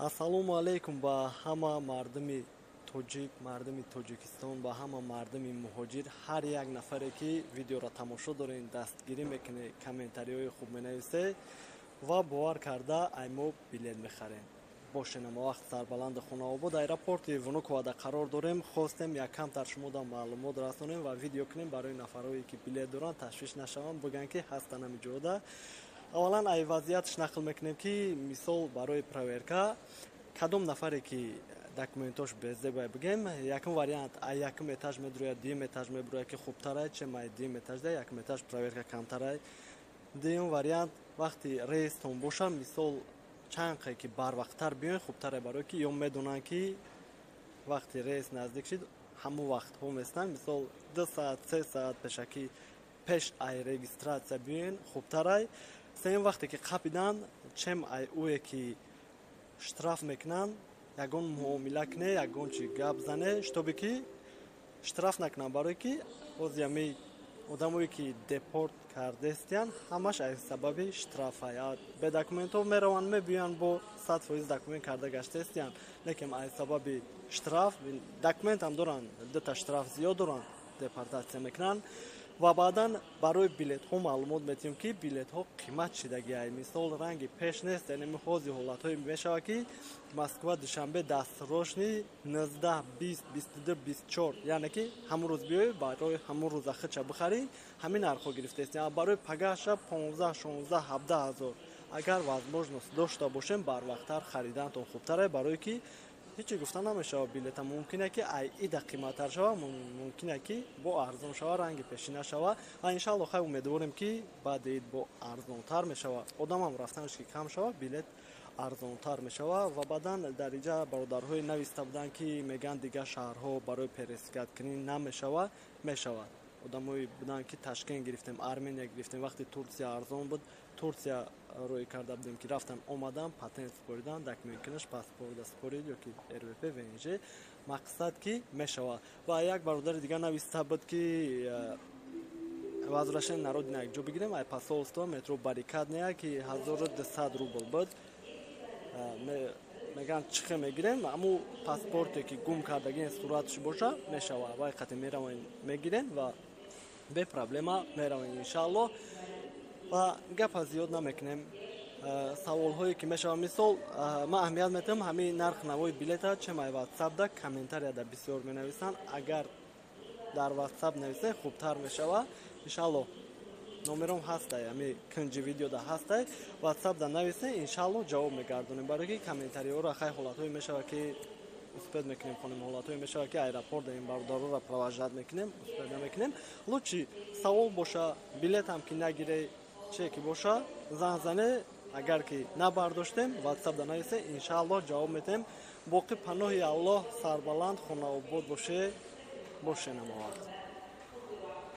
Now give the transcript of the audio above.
Ассалому алайкум ба ҳама мардуми тоҷик, мардуми Тоҷикистон, ба ҳама мардуми муҳоҷир. Ҳар як нафаре, ки видеоро тамошо дорен, дастгирӣ мекунед, комментариҳои хуб менависед ва бовар карда ай мо билет мехарем. Бошен ама вақт сарбаланди хонаобод. Аэропорти Внуковада қарор дорем. Хостем якамтар шумода маълумот расонем ва видео кунем барои нафарҳое, ки билет доранд, ташвиш нашаванд, бигӯянд, ки ҳастан ҳами ҷода. Аввалан ай вазъиятш нақл мекунем, ки мисол барои проверка кадом нафаре, ки документош безебай, бигем, якум вариант: ай якум этаж медурояд, дуюм этаж мебурояд, ки хубтарай, чем ай дуюм этажда якум этаж проверка камтарай. Дуюм вариант: вақти рейстон боша, мисол, чанд қай ки барвақттар биёен, хубтарай, барое ки ё медонанд, ки вақти рейс наздик шид, ҳамон вақтҳо местанд. Мисол, 2 саат, 3 саат пешакӣ, пеш ай регистрация биёен, хубтарай. Сеюм: вақте ки қапидан, чем ай ӯе ки штраф мекунанд, ягон муомила куне, ягон чи гап зане, чтобы ки штраф накунанд, барое ки ҳози ами одамое, ки депорт кардестиян, ҳамаш аз сабаби штрафа. Бе документҳо мераванд, мебиёянд, бо 100% документ карда гаштаестиянд, лекин аз сабаби штраф, документам доранд, дута штраф зиёд доранд, депортатсия мекунанд. Ва баъдан барои билетҳо маълумот метиҳем, ки билетҳо қимат шидагиай, мисол, ранги пеш нест. Яъне ҳози ҳолатҳое мешавад, ки Москва Душанбе дастрочный 19, 20, 22, 24, яъне ки ҳамон рӯз биёй, барои ҳамон рӯза хича бихарӣ, ҳамин нархҳо гирифтаест. Барои пагаша 15, 16, 17 ҳазор. Агар возможность дошта бошем, барвақттар харидантон хубтаре, барое ки ҳечи гуфта намешавад. Билета мумкине, ки ай ида қиматтар шава, мумкине, ки бо арзон шава, ранги пешина шава. Ва иншалло, хай, умедворем, ки баъди ид бо арзонтар мешава. Одамам рафтанаш ки кам шава, билет арзонтар мешава. Ва баъдан дар инҷа бародарҳое нависта буданд, ки мегӯянд, дигар шаҳрҳо барои пересадкакунӣ намешава. Мешавад. Одамое буданд, ки Ташкент гирифтем, Армения гирифтем, вақти Турсия арзон буд, Турсия рӯй карда будем, ки рафтан, омадан, патент супоридан, документкунаш, паспорта супорид ё ки РВП, ВНЖ. Мақсад, ки мешавад. Ва як бародари дигар нависта буд, ки возвращение на родина якҷо бигирем, ай посольство, метро Баррикадная, ки 1200 рубл буд. Мегӯянд, чӣ хел мегирем? Аму паспорте, ки гум кардагин, сураташ боша, мешавад. Вай қати меравем, мегирем ва бе проблема меравем, иншаалло. Ва гапа зиёд намекунем. Саволҳое ки мешавад, мисол, ман аҳамият метиҳам ҳамин нарх навои билета, чем ай ватсапда, комментарияда бисёр менависанд. Агар дар ватсап нависед, хубтар мешавад, иншаалло. Номером ҳастай, ами кунҷи видеода ҳастай. Ватсапда нависед, иншаалло, ҷавоб мегардонем, барое ки комментариҳоро, хай, ҳолатҳое мешавад, ки успеть мекунем, хонем, ҳолатҳое мешавад, ки аэропорт ин бародароро провожать мекунем, успеть намекунем. Лучше савол боша, билетам ки нагире, чие ки боша, занг зане. Агар ки набардоштем, ватсапда нависе, иншаалло, ҷавоб метиҳем. Боқӣ паноҳи Аллоҳ, сарбаланд, хонаобод боше. Бошен ама вақт.